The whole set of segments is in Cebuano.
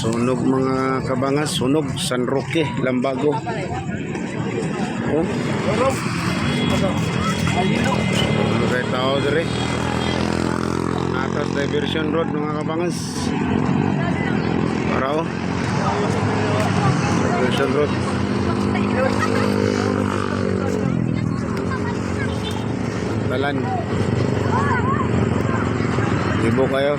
Sunog, mga kabangas, sunog San Roque, Lambago. Oh. Ano kay tao dire? Atas Diversion Road, mga kabangas. Para oh. Diversion Road. Talan. Ibo kayo.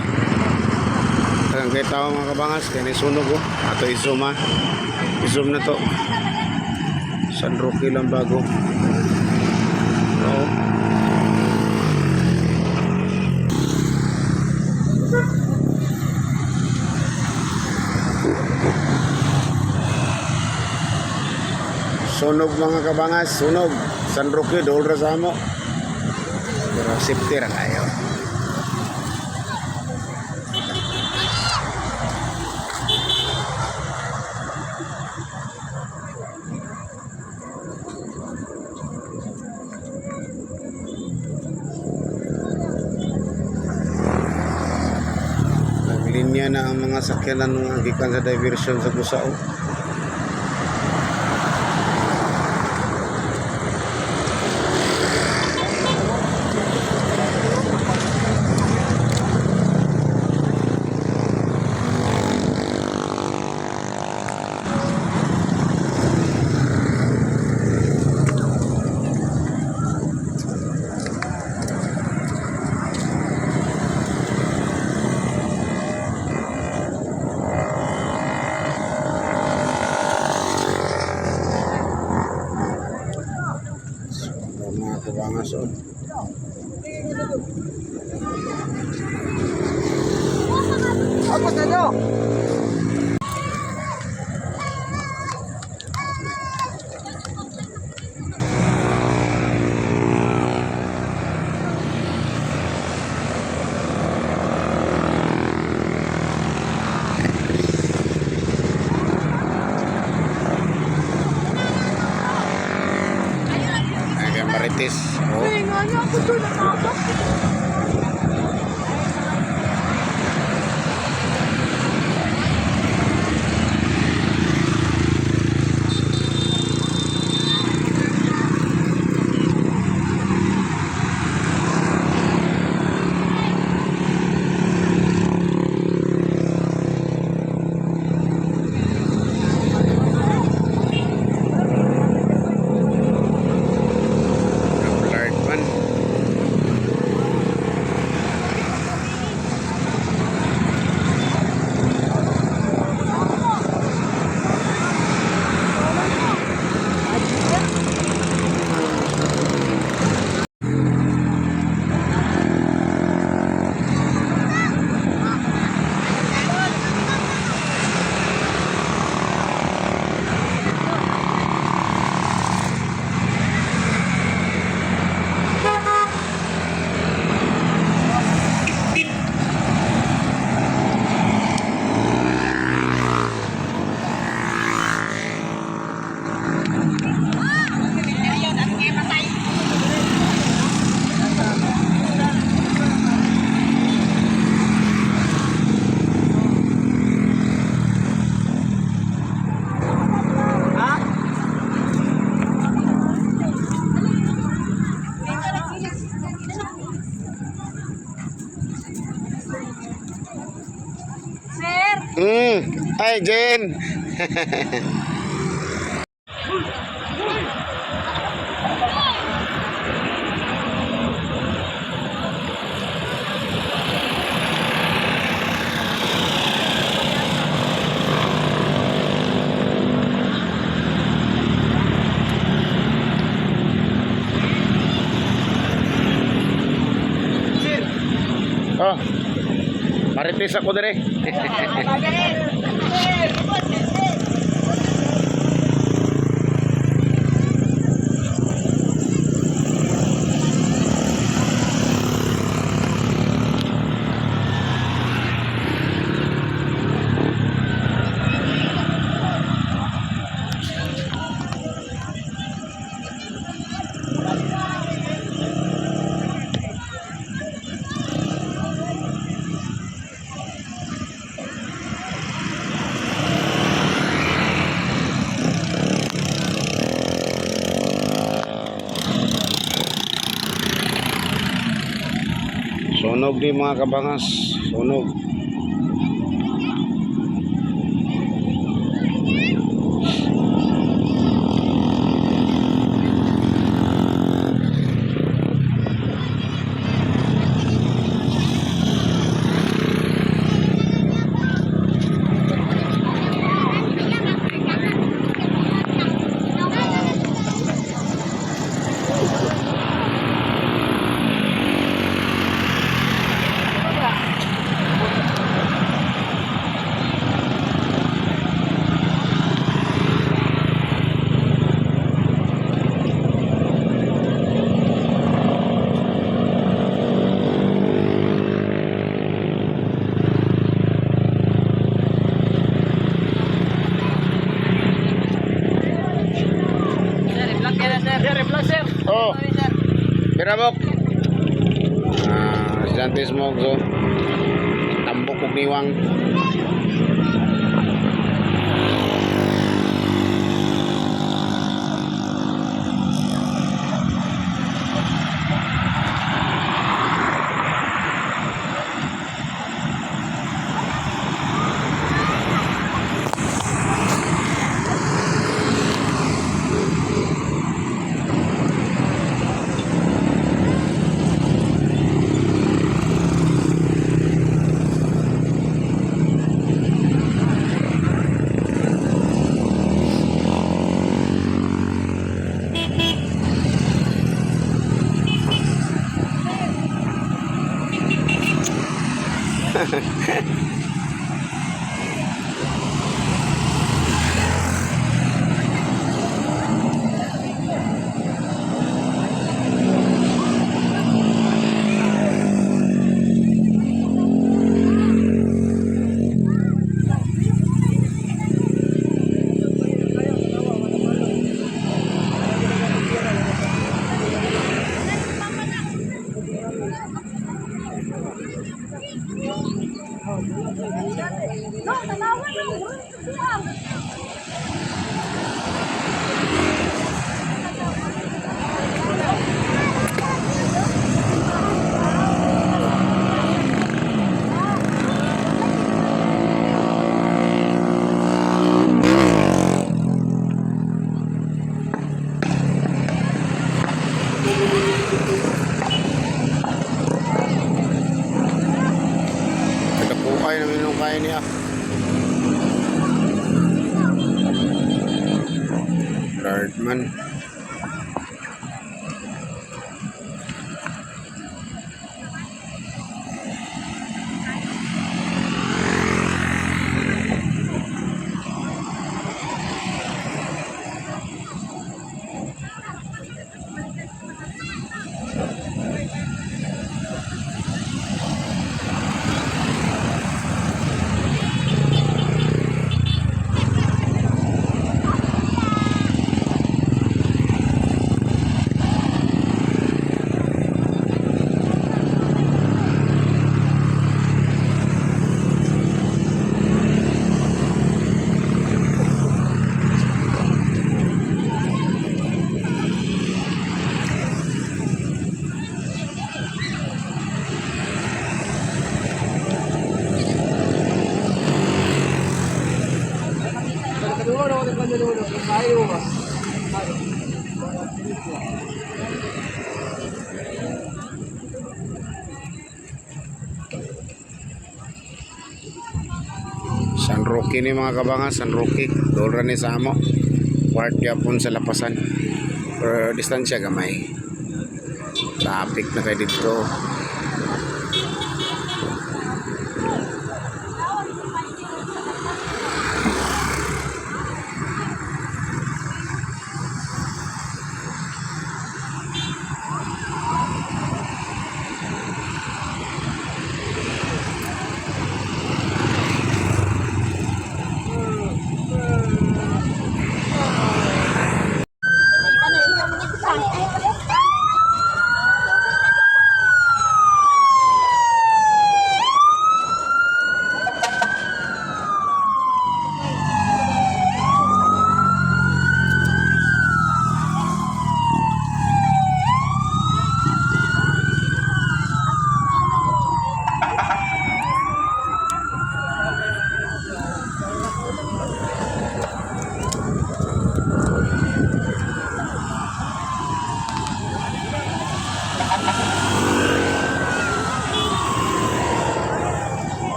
Ang kay tao, mga kabangas, kaya ni sunog oh. Ato i-zoom ha. I-zoom na to. San Roque, Lambago. Oo. Sunog, mga kabangas, sunog. San Roque, dool ra sa amo. Pero safety ra kayo. Naglinya na ang mga sakyanan ng gikan sa diversion sa Gusao. So, mga kabangas oh. Tapos na nyo! Ay, kay Marites. Oh. Nga niya ako doon nakabak. Blurred man. Sir! Ay, Jen. Oh. Marites ako dire. Sunog di, mga kabangas. Sunog. Sir, i-vlog ka na, sir. Sir, i-vlog, sir. Oh, Sorry, sir. Pirabok. Ah, Estudyante smoke so. Tambok og niwang. No, tanawan no. Buang. Kadapuay namin nung kaya niya. Lord man. San Roque ni, mga kabangas, San Roque. Doon ni sa amo. Part yapon sa lapasan. Pero distansya gamay. Traffic na kay dito.